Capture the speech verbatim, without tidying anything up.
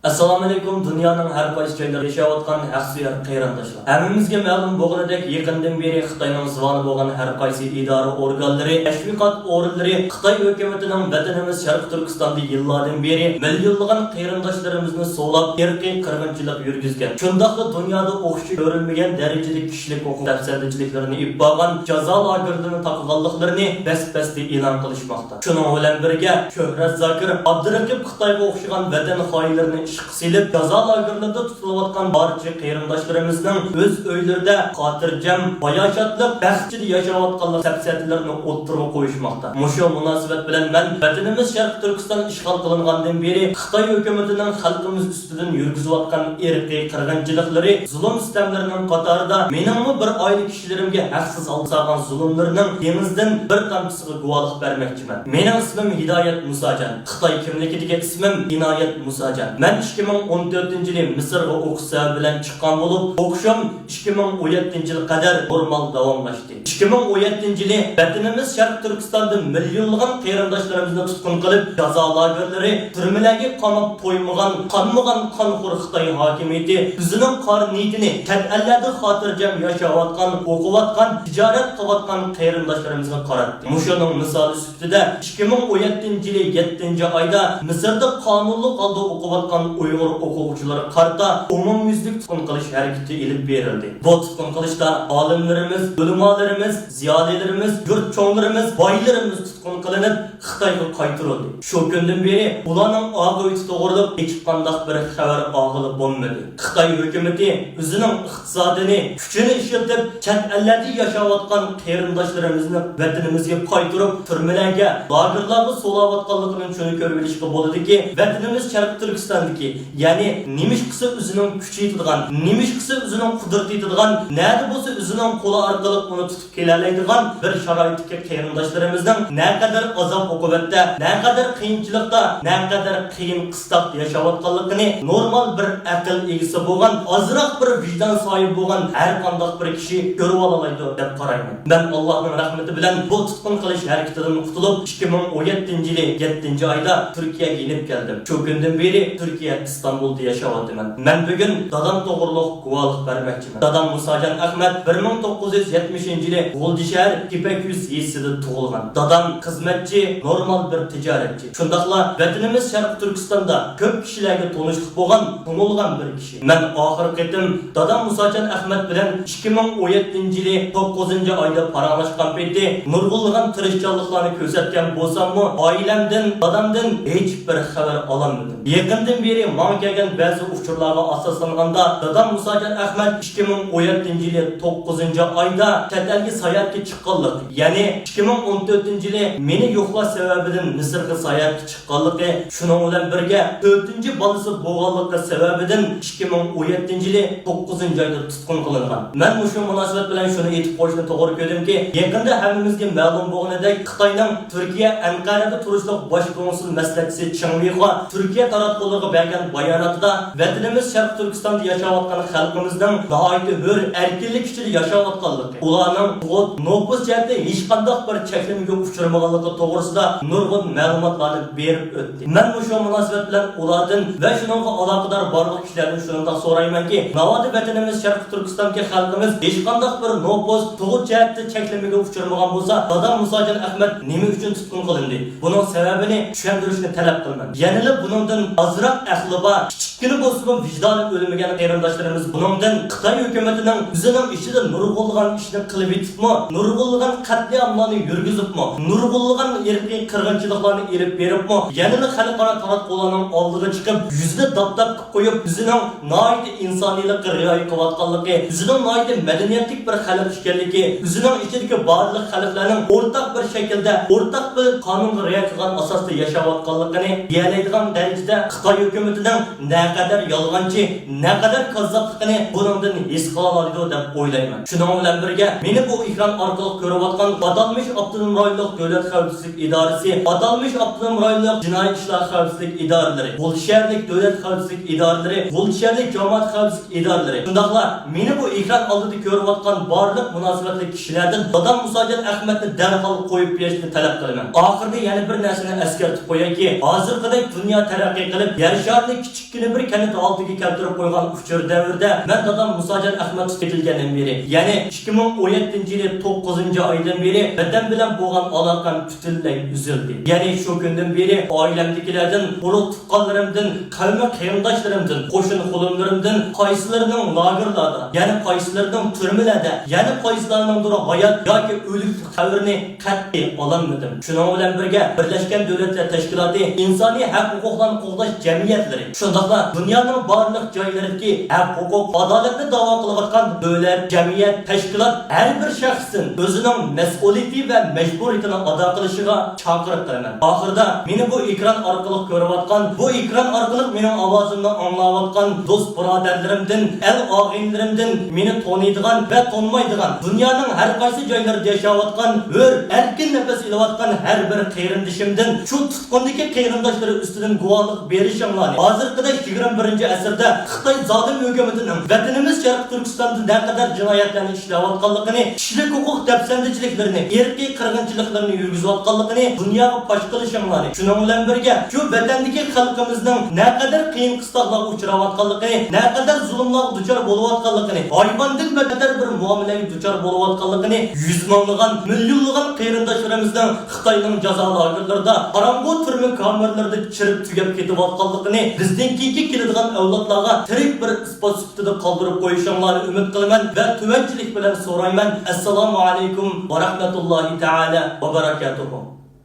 ئەسسالامۇئەلەيكۇم، دۇنيانىڭ ھەر قايسى جايلىرىدا ياشاۋاتقان ھەقسۆيەر قېرىنداشلار. ھەممىمىزگە مەلۇم بولغىنىدەك، يېقىندىن بېرى خىتاينىڭ زۇۋانى بولغان ھەر قايسى ئىدارە ئورگانلىرى، تەشۋىقات ئورۇنلىرى خىتاي ھۆكۈمىتىنىڭ ۋەتىنىمىز شەرقىي تۈركىستاندا يىللاردىن بېرى مىليونلىغان قېرىنداشلىرىمىزنى سولاپ، ئىرقىي قىرغىنچىلىق يۈرگۈزگەن، شۇنداقلا دۇنيادا ئوخشىشى كۆرۈلمىگەن دەرىجىدە كىشىلىك ھوقۇق دەپسەندىچىلىكلىرىنى ئېلىپ بارغان جازا لاگېرلىرىنى تاقىغانلىقلىرىنى بەس-بەستە ئېلان قىلىشماقتا. شۇنىڭ بىلەن بىرگە، شۆھرەت زاكىر، ئابدۇرېقىپ خىتايغا ئوخشىغان ۋەتەن خائىنلىرىنى ئىشقا سېلىپ، جازا لاگېرلىرىدا تۇتۇلۇۋاتقان بارچە قېرىنداشلىرىمىزنىڭ ئۆز ئۆيلىرىدە خاتىرجەم، باياشاتلىق، بەخت ئىچىدە ياشاۋاتقانلىق سەپسەتىلىرىنى ئوتتۇرىغا قويۇشماقتا. مۇشۇ مۇناسىۋەت بىلەن مەن ۋەتىنىمىز شەرقىي تۈركىستان ئىشغال قىلىنغاندىن بېرى خىتاي ھۆكۈمىتىنىڭ خەلقىمىز ئۈستىدىن يۈرگۈزۈۋاتقان ئىرقىي قىرغىنچىلىقلىرى، زۇلۇم-سىتەملىرىنىڭ قاتارىدا مېنىڭمۇ بىر ئائىلە كىشىلىرىمگە ھەقسىز ھالدا سالغان زۇلۇملىرىنىڭ دېڭىزدىن بىر تامچىسىغا گۇۋاھلىق بەرمەكچىمەن. مېنىڭ ئىسمىم ھىدايەت مۇساجان. خىتاي كىملىكىدىكى ئىسمىم ئىنايەت مۇساجان. مەن ئىككى مىڭ ئون تۆتىنچى يىلى مىسىرغا ئوقۇش سەۋەبى بىلەن چىققان بولۇپ، ئوقۇشۇم ئىككى مىڭ ئون يەتتىنچى يىلى قەدەر نورمال داۋاملاشتى. ئىككى مىڭ ئون يەتتىنچى يىلى ۋەتىنىمىز شەرقىي تۈركىستاندا مىليونلىغان قېرىنداشلىرىمىزنى تۇتقۇن قىلىپ، جازا لاگېرلىرى، تۈرمىلەرگە قاماپ تويمىغان، قانمىغان قانخور خىتاي ھاكىمىيىتى ئۆزىنىڭ قارا نىيىتىنى چەت ئەللەردە خاتىرجەم ياشاۋاتقان، ئوقۇۋاتقان، تىجارەت قىلىۋاتقان قېرىنداشلىرىمىزغا قاراتتى. مۇشۇنىڭ مىسالى سۈپىتىدە، ئىككى مىڭ ئون يەتتىنچى يىلى يەتتىنچى ئايدا مىسىردا قانۇنلۇق ھالدا ئوقۇۋاتقان ئۇيغۇر ئوقۇغۇچىلىرىغا قارىتا ئومۇميۈزلۈك تۇتقۇن قىلىش ھەرىكىتى ئېلىپ بېرىلدى. بۇ تۇتقۇن قىلىشتا ئالىملىرىمىز، ئۆلىمالىرىمىز، زىيالىيلىرىمىز، يۇرت چوڭلىرىمىز، بايلىرىمىز تۇتقۇن قىلىنىپ، خىتايغا قايتۇرۇلدى. شۇ كۈندىن بېرى ئۇلارنىڭ ئاقىۋىتى توغرىلىق ھېچقانداق بىر خەۋەر ئالغىلى بولمىدى. خىتاي ھۆكۈمىتى ئۆزىنىڭ ئىقتىسادىنى، كۈچىنى ئىشلىتىپ، چەت ئەللەردە ياشاۋاتقان قېرىنداشلىرىمىزنى ۋەتىنىمىزگە قايتۇرۇپ، تۈرمىلەرگە، لاگېرلارغا سولاۋاتقانلىقىدىن شۇنى كۆرۈۋېلىشقا بولىدۇكى، ۋەتىنىمىز شەرقىي تۈركىستاندىكى، يەنى نېمىشقىسى ئۆزىنىڭ كۈچى يېتىدىغان، نېمىشقىسى ئۆزىنىڭ قۇدرىتى يېتىدىغان، نەدە بولسا ئۆزىنىڭ قولى ئارقىلىق ئۇنى تۇتۇپ كېلەلەيدىغان بىر شارائىتتىكى قېرىنداشلىرىمىزنىڭ نەقەدەر ئازاب-ئوقۇبەتتە، نەقەدەر قىيىنچىلىقتا، نەقەدەر قىيىن-قىستاقتا ياشاۋاتقانلىقىنى نورمال بىر ئەقىل ئىگىسى بولغان، ئازراق بىر ۋىجدان ساھىبى بولغان ھەر قانداق بىر كىشى كۆرۈۋالالايدۇ دەپ قارايمەن. مەن ئاللاھنىڭ رەھمىتى بىلەن بۇ تۇتقۇن قىلىش ھەرىكىتىدىن قۇتۇلۇپ، ئىككى مىڭ ئون يەتتىنچى يىلى يەتتىنچى ئايدا تۈركىيەگە يېنىپ كەلدىم. شۇ كۈندىن بېرى تۈركىيە، ئىستانبۇلدا ياشاۋاتىمەن. مەن بۈگۈن دادام توغرۇلۇق گۇۋاھلىق بەرمەكچىمەن. دادام مۇساجان ئەخمەت بىر مىڭ توققۇز يۈز يەتمىشىنچى يىلى غۇلجا شەھەر كېپەكيۈز يېزىسىدا تۇغۇلغان. دادام خىزمەتچى، نورمال بىر تىجارەتچى. شۇنداقلا ۋەتىنىمىز شەرقىي تۈركىستاندا كۆپ كىشىلەرگە تونۇشلۇق بولغان، تونۇلغان بىر كىشى. مەن ئاخىرقى قېتىم دادام مۇساجان ئەخمەت بىلەن ئىككى مىڭ ئون يەتتىنچى يىلى توققۇزىنچى ئايدا پاراڭلاشقان پېتى نۇرغۇنلىغان تىرىشچانلىقلارنى كۆرسەتكەن بولساممۇ، ئائىلەمدىن، دادامدىن ھېچ بىر خەۋەر ئالالمىدىم. يېقىندىن بېرى ماڭا كەلگەن بەزى ئۇچۇرلارغا ئاساسلانغاندا، دادام مۇساجان ئەخمەت ئىككى مىڭ ئون يەتتىنچى يىلى توققۇزىنچى ئايدا چەت ئەلگە ساياھەتكە چىققانلىقى، يەنى ئىككى مىڭ ئون تۆتىنچى يىلى مېنى يوقلاش سەۋەبىدىن مىسىرغا ساياھەتكە چىققانلىقى، شۇنىڭ بىلەن بىرگە تۆتىنچى بالىسى بولغانلىقى سەۋەبىدىن ئىككى مىڭ ئون يەتتىنچى يىلى توققۇزىنچى ئايدا تۇتقۇن قىلىنغان. مەن مۇشۇ مۇناسىۋەت بىلەن شۇنى ئېيتىپ قويۇشنى توغرا كۆردۈمكى، يېقىندا ھەممىمىزگە مەلۇم بولغىنىدەك، خىتاينىڭ تۈركىيە ئەنقەرەدە تۇرۇشلۇق باش كونسۇل مەسلىھەتچىسى چېڭ ۋېيخۇا تۈركىيە تاراتقۇلىرىغا بەرگەن باياناتىدا ۋەتىنىمىز شەرقىي تۈركىستاندا ياشاۋاتقان خەلقىمىزنىڭ ناھايىتى ھۆر، ئەركىنلىك ئىچىدە ياشاۋاتقانلىقى، ئۇلارنىڭ تۇغۇت، نوپۇس جەھەتتە ھېچقانداق بىر چەكلىمىگە ئۇچرىمىغانلىقى توغرىسىدا نۇرغۇن مەلۇماتلارنى بېرىپ ئۆتتى. مەن مۇشۇ مۇناسىۋەت بىلەن ئۇلاردىن ۋە شۇنىڭغا ئالاقىدار بارلىق كىشىلەردىن شۇنىڭدەك سورايمەنكى، ناۋادا ۋەتىنىمىز شەرقىي تۈركىستاندىكى خەلقىمىز ھېچقانداق بىر نوپۇس، تۇغۇت جەھەتتە چەكلىمىگە ئۇچرىمىغان بولسا، دادام مۇساجان ئەخمەت نېمە ئۈچۈن تۇتقۇن قىلىندى؟ بۇنىڭ سەۋەبىنى چۈشەندۈرۈشنى تەلەپ قىلىمەن. يەنىلا بۇنىڭدىن ئازراق ئەقلى بار، كىچىككىنە بولسىمۇ ۋىجدانى ئۆلمىگەن قېرىنداشلىرىمىز بۇنىڭدىن خىتاي ھۆكۈمىتىنىڭ ئۆزىنىڭ ئىچىدە نۇرغۇنلىغان ئىشنى قىلىۋېتىپمۇ، نۇرغۇنلىغان قەتلىئاملارنى يۈرگۈزۈپمۇ، نۇرغۇنلىغان ئىرقىي قىرغىنچىلىقلارنى ئېلىپ بېرىپمۇ، يەنىلا خەلقئارا تاراتقۇلارنىڭ ئالدىغا چىقىپ، يۈزىنى داپ-داپ قىلىپ قويۇپ، ئۆزىنىڭ ناھايىتى ئىنسانىيلىققا رىئايە قىلىۋاتقانلىقى، ئۆزىنىڭ ناھايىتى مەدەنىيەتلىك بىر خەلق ئىكەنلىكى، ئۆزىنىڭ ئىچىدىكى بارلىق خەلقلەرنىڭ ئورتاق بىر شەكىلدە، ئورتاق بىر قانۇنغا رىئايە قىلغان ئاساستا ياشاۋاتقانلىقىنى دېيەلەيدىغان دەرىجىدە خىتاي ھۆكۈمىتىنىڭ نەقەدەر يالغانچى، نەقەدەر كاززاپلىقىنى بۇنىڭدىن ھېس قىلالايدۇ دەپ ئويلايمەن. شۇنىڭ بىلەن بىرگە، مېنى بۇ ئېكران ئارقىلىق كۆرۈۋاتقان ئاتالمىش ئاپتونوم رايونلۇق دۆلەت خەۋپسىزلىك ئىدارىسى، ئاتالمىش ئاپتونوم رايونلۇق جىنايى ئىشلار خەۋپسىزلىك ئىدارىلىرى، غۇلجا شەھەرلىك دۆلەت خەۋپسىزلىك ئىدارىلىرى، غۇلجا شەھەرلىك جامائەت خەۋپسىزلىك ئىدارىلىرى، شۇنداقلا مېنى بۇ ئېكران ئالدىدا كۆرۈۋاتقان بارلىق مۇناسىۋەتلىك كىشىلەردىن دادام مۇساجان ئەخمەتنى دەرھال قويۇپ بېرىشنى تەلەپ قىلىمەن. ئاخىرىدا يەنە بىر نەرسىنى ئەسكەرتىپ قويايكى، ھازىرقىدەك دۇنيا تەرەققىي قىلىپ، يەر شارىنى كىچىك كىچىككىنە بىر كەنت ھالىتىگە كەلتۈرۈپ قويغان ئۇچۇر دەۋرىدە مەن دادام مۇساجان ئەخمەت تۇتۇپ كېتىلگەندىن بېرى، يەنى ئىككى مىڭ ئون يەتتىنچى يىلى توققۇزىنچى ئايدىن بېرى ۋەتەن بىلەن بولغان ئالاقەم پۈتۈنلەي ئۈزۈلدى. يەنى شۇ كۈندىن بېرى ئائىلەمدىكىلەردىن، ئۇرۇق تۇغقانلىرىمدىن، قەۋمى قېرىنداشلىرىمدىن، قوشنا قولۇملىرىمدىن قايسىلىرىنىڭ لاگېرلاردا، يەنى قايسىلىرىنىڭ تۈرمىلەردە، يەنە قايسىلارنىڭدۇر ھايات ياكى ئۆلۈك خەۋىرىنى قەتئىي ئالالمىدىم. شۇنىڭ بىلەن بىرگە، بىرلەشكەن دۆلەتلەر تەشكىلاتى ئىنسانىي ھەق ھوقۇقلارنى قوغداش جەمئىيەتلىرى، شۇنداقلا دۇنيانىڭ بارلىق جايلىرىدىكى ھەق ھوقۇق، ئادالەتنى داۋا قىلىۋاتقان دۆلەت، جەمئىيەت، تەشكىلات ھەر بىر شەخستىن ئۆزىنىڭ مەسئۇلىيىتى ۋە مەجبۇرىيىتىنى ئادا قىلىشىغا چاقىرىق قىلىمەن. ئاخىرىدا مېنى بۇ ئېكران ئارقىلىق كۆرۈۋاتقان، بۇ ئېكران ئارقىلىق مېنىڭ ئاۋازىمنى ئاڭلاۋاتقان دوست بۇرادەرلىرىمدىن، ئەل ئاغىنىلىرىمدىن، مېنى تونۇيدىغان ۋە تونۇمايدىغان، دۇنيانىڭ ھەر قايسى جايلىرىدا ياشاۋاتقان، ھۆر، ئەركىن نەپەس ئېلىۋاتقان ھەر بىر قېرىندىشىمدىن شۇ تۇتقۇندىكى قېرىنداشلىرى ئۈستىدىن گۇۋاھلىق بېرىشىڭلارنى، ھازىرقىدەك يىگىرمە بىرىنچى ئەسىردە خىتاي زالىم ھۆكۈمىتىنىڭ ۋەتىنىمىز شەرقىي تۈركىستاندا نەقەدەر جىنايەتلەرنى ئىشلەۋاتقانلىقىنى، كىشىلىك ھوقۇق دەپسەندىچىلىكلىرىنى، ئىرقىي قىرغىنچىلىقلىرىنى يۈرگۈزۈۋاتقانلىقىنى دۇنياغا پاش قىلىشىڭلارنى، شۇنىڭ بىلەن بىرگە شۇ ۋەتەندىكى خەلقىمىزنىڭ نەقەدەر قىيىن قىستاقلارغا ئۇچراۋاتقانلىقىنى، نەقەدەر زۇلۇملارغا دۇچار بولۇۋاتقانلىقىنى، ھايۋاندىن بەتتەر بىر مۇئامىلىگە دۇچار بولۇۋاتقانلىقىنى، يۈز مىڭلىغان، مىليونلىغان قېرىنداشلىرىمىزنىڭ خىتاينىڭ جازا لاگېرلىرىدا، قاراڭغۇ تۈرمە كامېرىلىرىدا چىرىپ تۈگەپ كېتىۋاتقانلىقىنى، بىزدىن كېيىنكى كېلىدىغان ئەۋلادلارغا تىرىك بىر ئىسپات سۈپىتىدە قالدۇرۇپ قويۇشۇڭلارنى ئۈمىد قىلىمەن ۋە تۆۋەنچىلىك بىلەن سورايمەن. ئەسسالامۇ ئەلەيكۇم ۋە رەھمەتۇللاھى تەئالە ۋە بەرەكاتۇھۇ.